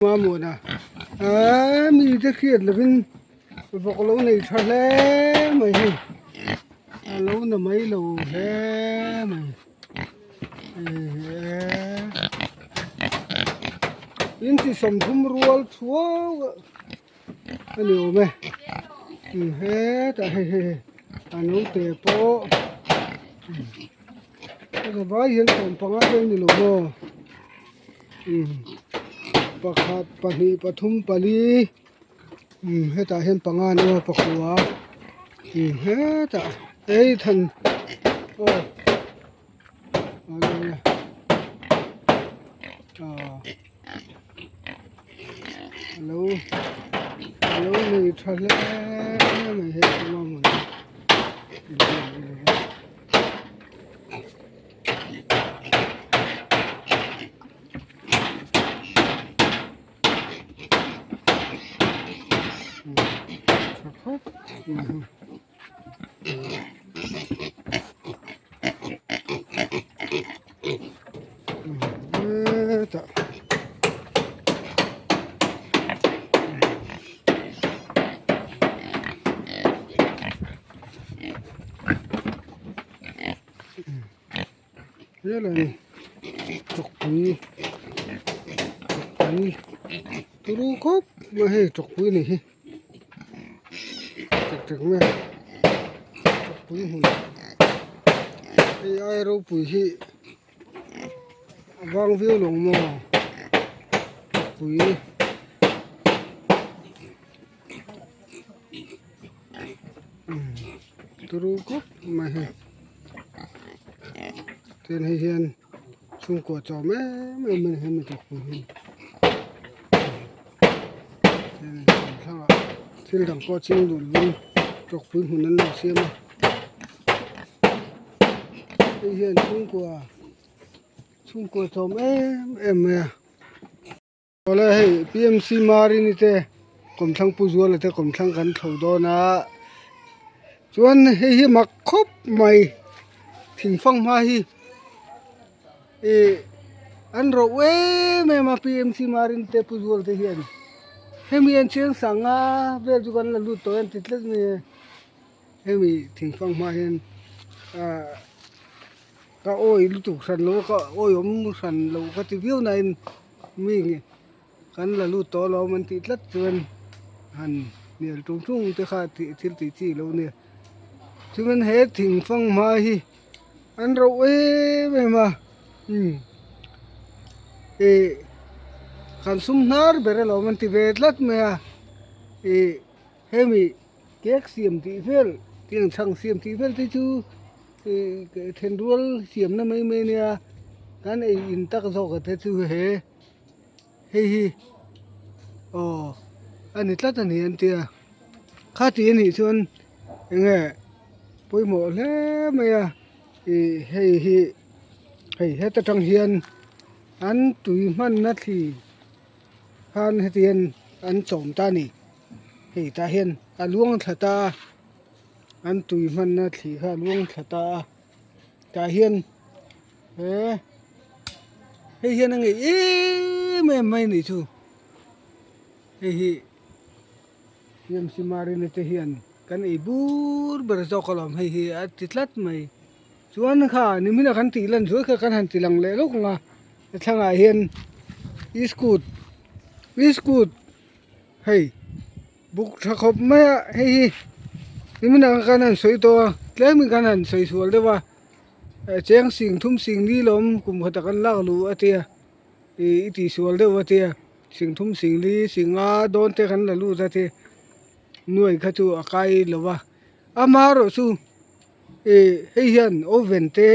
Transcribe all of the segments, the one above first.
Mamuana aaa mite hriat lovin vawk lo nei tha hle mai hei a lo na mai lo hle mai in ti 30 rual thuau a ni awm e hetah hei hei a naute pawh a zavai hian 15 vel a ni lo maw. Pakhat pahnih pathum pali hetah hian panga an awm a pakua hetah ei than aw alo alo nei tha hle mai hei Helai tawkpui tawkpui turu khawp mai hei tawkpui a nih hi tek tek mai a tawkpui hmun hei ai ropui hi a vang viau lo maw tawkpui. Turu khawp mai hei chuan hei hian chhungkua chawm em em mai hemi tawkpui hi chuan thlalakah thil dang pawh ching dun in tawkpui hmun an lo siam a hei hian chhungkua chhungkua chawm em em mai a. Awle hei PMC Marini te kawmthlang Pu Zuala te kawmthlang kan thlo dawn a chuan hei hi mak khawp mai thingfang hma hi ih an rawh em em a PMC Marini te Pu Zuala te hian hemi an chiang sanga vel chu kan la lut tawh em ti tlat mai a hemi thingfang hma hian ah ka awi lutuk hran lo a ka awi awm hran lo ka ti viau na in. Mi kan la lut tawh alawm an tih tlat chuan han hnial tung tung te kha tih thil tih chi lo nia chuan he thing fang hma hi an rauh em em a umm ih kan sum hnar ber alawm an ti ve tlat mai a ih hemi cake siam tih vel tiang chhang siam tih vel te chu ih thenrual siamna mai mai ania kan ei in tak zawk te chu he hei hi aw a ni tlat a ni an tia kha tih a nih chuan eng nge pawimawh hle mai a ih hei hi hei heta tang hian an tui hmanna thli khan heti hian an chawm ta a ni. Hei tah hian a luang thla ta a an tui hmanna thli kha a luang thla ta a tah hian he hei hian a ngeih em em mai a nih chu hei hi T M C Marina te hian kan ei bur ber zawk alawm hei hi a ti tlat mai chuan kha nimin a kan tih lan zuai kha kan han ti lang leh lawk ang a thlangah hian iskut iskut. Hei buk tha khawp mai a hei hi nimin ang khan an sawi tawh a tlemin khan han sawi sual deuh a cheng sing thum sing ni lawm kum khat ah kan lak luh a tia ih i tih sual deuh a tia sing thum sing li sing nga dawn te kan la lut a tia nuai kha chu a kai lo va amaherawh chu ih hei hian oven te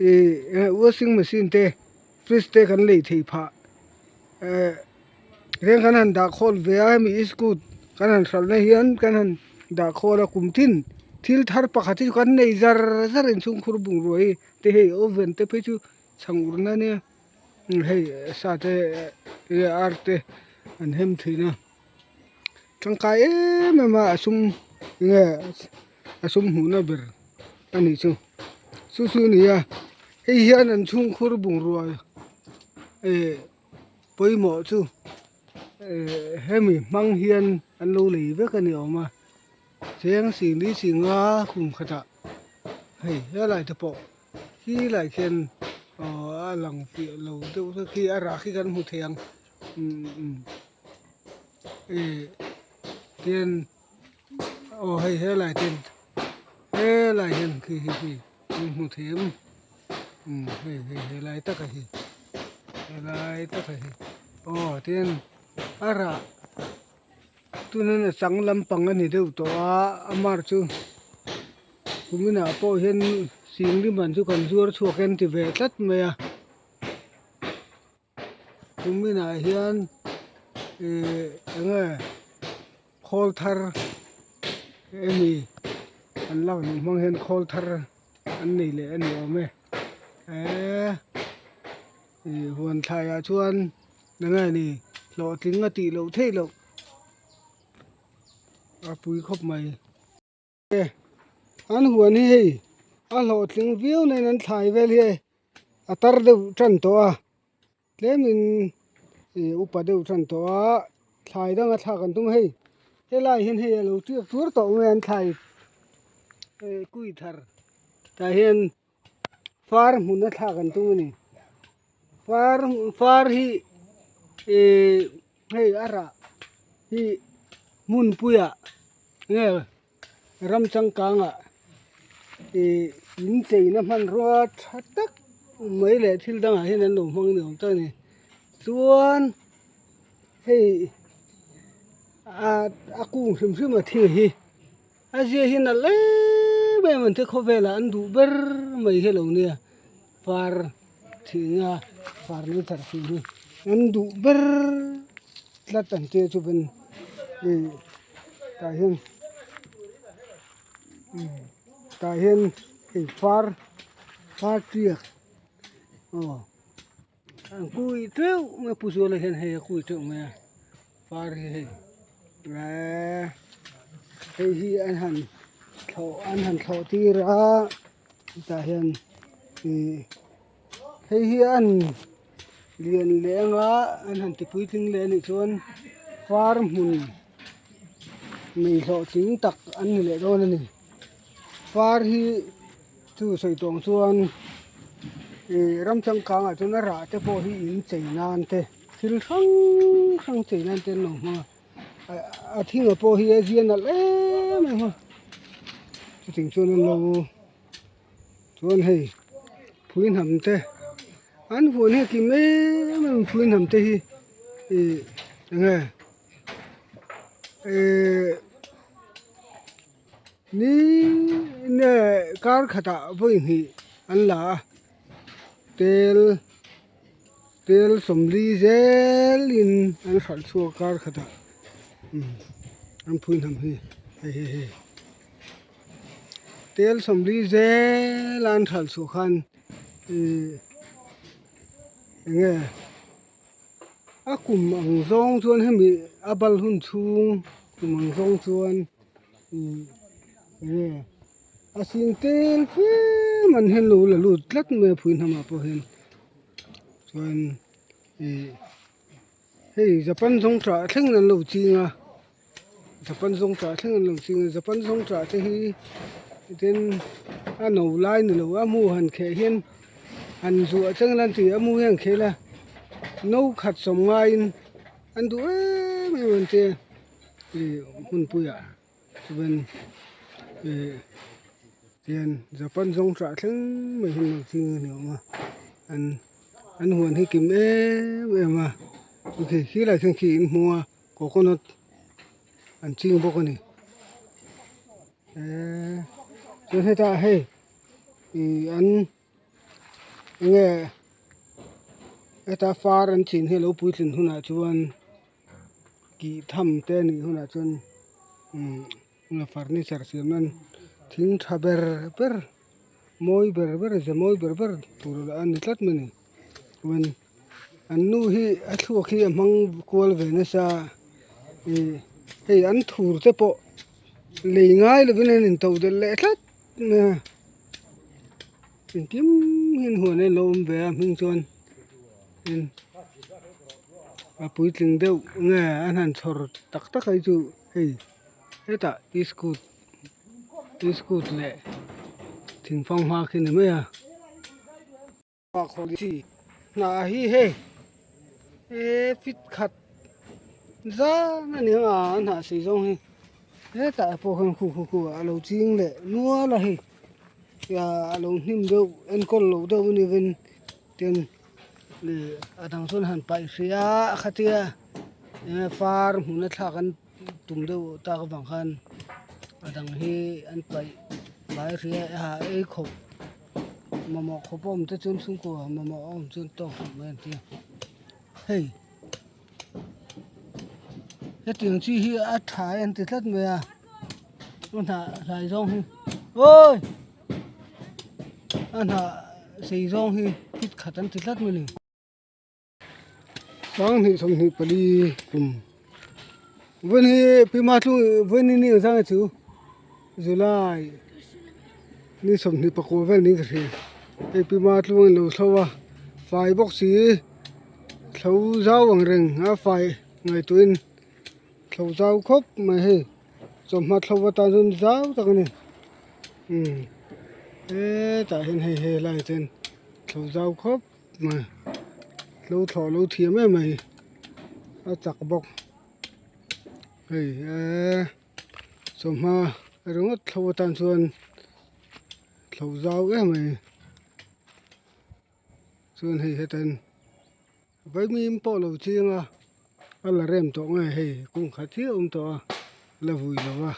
ih washing machine te fridge te kan lei theih phah eh. Reng kan han dah khawl ve a hemi iskut kan han hralhna hian kan han dah khawl a kum tin thil thar pakhat hi chu kan nei zar zar inchhungkhur bungrua hi te hei oven te phei chu chhang urna ania hei sa te ar te an hem thin a tangkai em em a a sum enge a sum hmuhna ber a nih chu chu chu a ni a hei hian an chhungkhur bungrua eh. Pawimawh chu. Hemi hmang hian an lo lei vek a ni awm a, cheng singli singa kum khatah hei helai te pawh khi lai khian aw a lang fiah lo deuh hlek hi a rah khi kan hmu thei ang umm eh tian aw hei helai te helai hian khi khi khi an hmu thei em umm hei hei helai taka hi helai taka hi aw tin a rah tunin a chang lampang a ni deuh tawh a a mar chu kuminah pawh hian singli man chu kan zuar chhuak en ti ve tlat mai a. Kuminah hian ih eng nge khawl thar emi an lak duh hmang hian khawl thar an nei leh a ni awm e eee ih huan thlaiah chuan eng nge ni hlawhtling a tih loh theih loh a pui khawp mai. An huan hi hei a hlawhtling viau nen an thlai vel hi a tar deuh tan tawh a tlemin ih upa deuh tan tawh a thlai danga thlak an tum a hei helai hian hei a lo tiak tur tawh mai an thlai eh kui thar tah hian far hmun a thlak an tum a ni far far hi ih hei a rah hi hmunpuiah nge ram changkangah ih in cheina hmanrua tha tak mai leh thil dangah hian an lo hmang ni awm tak a ni chuan hei a kung hrim hrim a thing hi. A zia hi nalh em em an ti khawvelah an duh ber mai hi a lo nia far thing a far nei thar thing hi an duh ber tlat an tia chuan ih tah hian tah hian hei far far tiak aw an kui teuh mai a pu zuala hian hei a kui teuh mai a. Far hi hei eee hei hi an han thlawh an han thlawh tir a tah hian ihh hei hi an lian leh anga an han ti puitling leh anih chuan far hmun nei hlawhtling tak an ni leh dawn a ni far hi chu sawi tawng chuan ihh ram changkangah chuan a rah te pawh hi in chei nan te. Thil hrang hrang chei nan te an lo hmang a a thing ah pawh hi a zia nalh em em a chutih chuan an lo chuan hei phui hnam te an huan hi a kim em em phui hnam te hi ih eng nge ehh ni nge kar khatah vawi hnih an la a tel. Tel sawmli zelin an hralh chhuak kar khatah umm an phui hnam hi hei hei hei tel sawmli zela an hralh chhuah khan ihh eng nge a kum ang zawng chuan hemi a bal hun chhung kum ang zawng chuan ihh eng nge a sing tel fe man hian lo la lut tlat mai a phui hnamah pawh hian. Chuan ih hei japan zawng tah thlengin an lo ching a japan zawng tah thlengin an lo ching a japan zawng tah te hi tin a no lai ni lo a mu han kheh hian han zuah chang ila an ti a mu hi an khel a no khat sawm ngaiin an duh em em an tia ih hmunpuiah. Chuan ih tian Japan zawng hrah thleng mai hi an lo ching a ni awm a an an huan hi kim em em a khi khilai khian khi in hmu a coconut an ching bawk a ni eee chuan hetah hei ih an eng nge heta far an chin hi a lo puitlin hunah chuan. Tih tham te a nih hunah chuan umm furniture siam nan thing tha ber ber mawi ber ber ze mawi ber ber tur a ni tlat mai a ni chuan an nu hi a thluak hi a hmang kual ve nasa ih hei an thur te pawh lei ngai lovin an in to delh leh tlat mai a engkim hian huan a lo awm ve a hming chuan. A puitling deuh nge an han chhawr tak tak hi chu hei hetah iskut iskut leh thingfang hma khi ni mai a. Hnah hi hei e fit khat zan a ni ang a an hnah sei zawng hi hetah pawh hian khu khu khu a lo ching leh nual a hei a lo hnim deuh enkawl loh deuh a ni vin tin ih a dang chuan han paih hrih a khatia eng far hmuhna thlak an tum deuh tak avang khan a dang hi an paih fai hrih a ei khawp. Mamawh khawp a awm te chuan chhungkua mamawh a awm chuan tawk hrep mai an ti a hei hetiang chi hi a tha e an ti tlat mai a a hnah hlai zawng hi awi a hnah sei zawng hi fit khat an ti tlat mai a ni. Sanghnih 24 kum vawiin hi Pima chu vawiin ni ang zang chu July ni 24 vel niin ka hria hei Pima tluang in lo thlo a fai bawk si thlo zau ang reng a fai ngaihtuahin thlo zau khawp mai hei chawhma thlo atan chuan zau tak a ni umm hetah hian hei helaiah chuan thlo zau khawp. Lo thlawh lo thiam em mai a chak bawk hei eee chawhma ringawt thlo atan chuan thlo zau em mai chuan hei hetan vaimim pawh lo ching a a la rem tawh nge hei kung khat hi a awm tawh a la vui lo va.